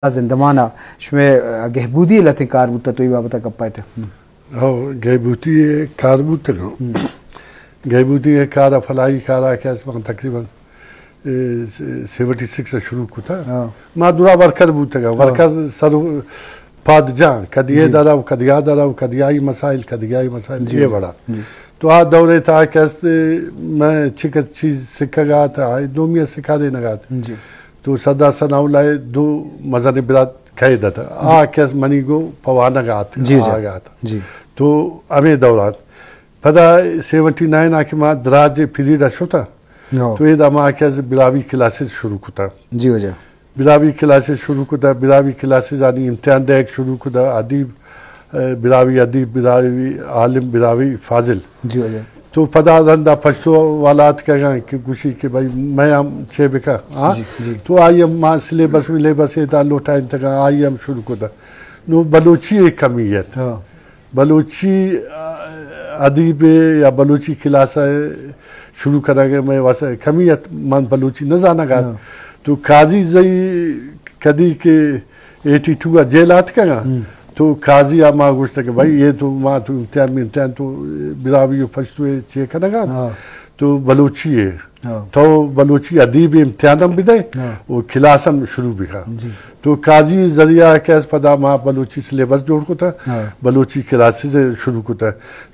زندمان ءَ شمئے، آ، گہبودی ءِ لہتیں کار بوتہ، تو اے بابت ءَ گپ ءَ ات؟ ہم۔ ہو، گہبودی ءِ کار بوتگ۔ ہم۔ گہبودی ءِ کار ءَ فلاحی کار ءَ کہ است، من تقریباً، اے، سیونٹی سکس ءَ شروع کتہ۔ ہاں۔ ما درا ورکر بوتگ، ہاں۔ ورکر سر پاد جان، کدی اے، جی۔ درو، کدی آ درو، کدی آئی مسائل، کدی آئی مسائل، جی، اے جی۔ وڑا۔ جی۔ تو آ دور ءِ تہا کہ است، مئے چک چیز سکگ ءَ ات، آئی دومی ءَ سکارینگ ءَ ات۔ جی۔ تو سردار ثناء اللہ ءِ دو مزنیں برات قید ات۔ آ، جی۔ کہ است منی گوں پہ وانگ ءَ ات، جی، جی۔ آگ ءَ ات۔ جی۔ تو ہمے دوران پدا سیونٹی نائن ءَ کہ ما دراجیں پیریڈ ءَ شتہ، ہو۔ تو اے دما کہ است براہوئی کلاسز شروع کتہ۔ جی واجہ۔ براہوئی کلاسز شروع کتہ، براہوئی کلاسز آنی امتحان دئیگ شروع کتہ، ادیب، اے، براہوئی ادیب، براہوئی عالم، براہوئی فاضل۔ جی واجہ۔ تو پدا رندا پشتو والا اتکگاں کہ گوشی کہ بھائی مئے ہم چے بکن، ہاں؟ جی، جی۔ تو آئی ہم ما سلیبس ولیبس ءَ دا لوٹائینتگاں، آئی ہم شروع کتہ۔ نوں بلوچی ءِ کمی ات۔ ہاں۔ بلوچی، آ، ادیب ءَ یا بلوچی کلاس ءَ شروع کنگ ءَ مئے واسطہ کمی ات، من بلوچی نہ زانگ ءَ ات۔ ہاں۔ تو قاضی زئی کدی کہ ایٹی ٹو ءَ جیل ءَ اتکگاں، ہم۔ تو قاضی ءَ ما گوشتہ کہ بھائی، اے تو ما تو امتحان، امتحان تو براہوئی ءُ پشتو ءَ چے کنگ ءَ ات؟ ہاں۔ تو بلوچی ءَ، ہاں۔ تو بلوچی ادیب ءِ امتحان ہم بدئے، ہاں۔ ءُ کلاس ہم شروع بکن۔ جی۔ تو قاضی ذریعہ کہ است پدا ما بلوچی سلیبس جوڑ کتہ، ہاں۔ بلوچی کلاسز شروع کتہ۔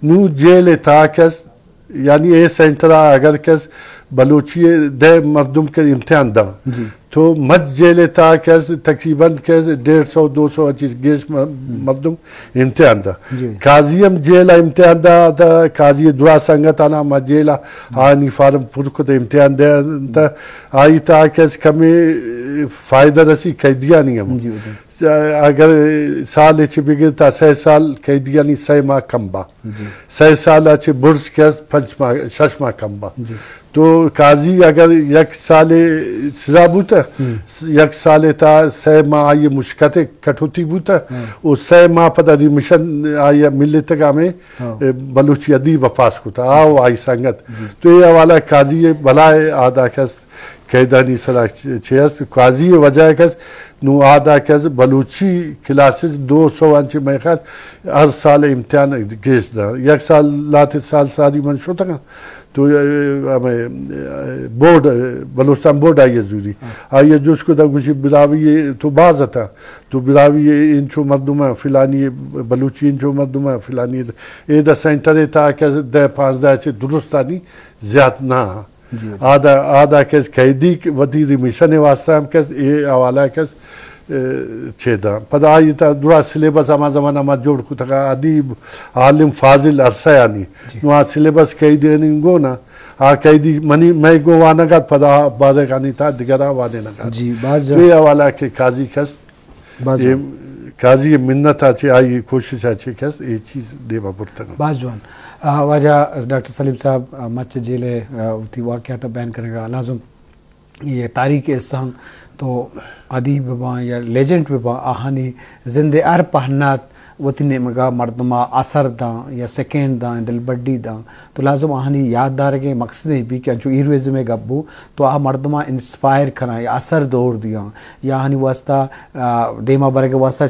نوں جیل ءِ تہا کہ است، یعنی اے سینٹر ءَ اگر کہ است بلوچی ءِ دہ مردم کہ امتحان داں، جی۔ تو مچ جیل ءِ تہا کہ است تقریباً کہ است ڈیڑھ سو، دو سو ءَ چہ گیش م-، ہم۔ مردم امتحان داں۔ جی۔ قاضی ہم جیل ءَ امتحان داں، تا قاضی ءِ درا سنگت آناں ما جیل ءَ آنی فارم پر کتہ، امتحان دئینتہ۔ آئی تہا کہ است کمے فائدہ رسی قیدیانی ہم۔ جی، جی۔ اگر سال ءَ چہ بگر تا سئے سال قیدیانی سئے ماہ کم باں۔ جی۔ سئے سال ءَ چہ برز کہ است پنچ ماہ، شش ماہ کم باں۔ جی۔ تو قاضی اگر یک سال ءِ سزا بوتہ، ہم۔ یک سال ءِ تہا سئے ماہ آئی ءِ مشکت ءِ کٹوتی بوتہ، ہاں۔ ءُ سئے ماہ پدا ریمیشن آئی ءَ ملتگ ہمے، ہاں۔ اے، بلوچی ادیب ءَ پاس کتہ، آ ءُ آئی سنگت۔ جی۔ تو اے حوالہ قاضی ءِ بلائے آدا کہ است قیدانی سرا چ-، چے است، قاضی ءِ وجہ کہ است، نوں آدا کہ است بلوچی کلاسز دو سو انچ مئے خیال ہر سال امتحان گیش داں۔ یک سال لہتے سال ساری من شتگاں، تو، اے، ہمے، اے، بورڈ، بلوچستان بورڈ آئی ءَ زوری۔ ہاں۔ آئی ءَ جست کتہ گوشی براہوئی تو باز اتاں، تو براہوئی انچو مردم ءَ فلانی، بلوچی انچو مردم ءَ فلانی۔ اے دا سینٹر ءِ تہا کہ دہ پانزدہ چہ درستانی زیات نہ۔ جی۔ آدا، آدا کہ است قیدی وتی ریمیشن ءِ واسطہ ہم کہ است اے حوالہ کہ است، اے، چے داں۔ پدا آئی تہا درا سلیبس ہما زمانہ ما جوڑ کتگ ءَ، ادیب، عالم، فاضل، عرصہ یعنی۔ جی۔ نوں آ سلیبس قیدیانی گون ءَ، آ قیدی منی، مئے گون وانگ ءَ ات، پدا بارگانی تہا دگراں وانینگ ءَ ات۔ جی، باز تو اے حوالہ کہ قاضی کہ است باز اے جوان۔ قاضی ءِ منت ءَ چہ آئی ءِ کوشش ءَ چہ کہ است اے چیز دیما برتگ۔ باز جوان۔ آ، واجہ ڈاکٹر سلیم صاحب، آ، مچ جیل ءِ، آ، وتی واقعات ءَ بیان کنگ ءَ لازم اے تاریخ ءِ حصہ اَنت، تو ادیب بہ باں یا لیجنڈ بہ باں، آہانی زند ءِ ہر پہنات وتی نیمگ ءَ مردم ءَ اثر داں یا سکین داں، دلبڈی داں۔ تو لازم آہانی یات دارگ ءِ مقصد اے بی کہ انچو ہیروئزم ءِ گپ بو، تو آ مردماں انسپائر کناں یا اثر دور دیاں یا آہانی واسطہ، آ، دیما برگ ءِ واسطہ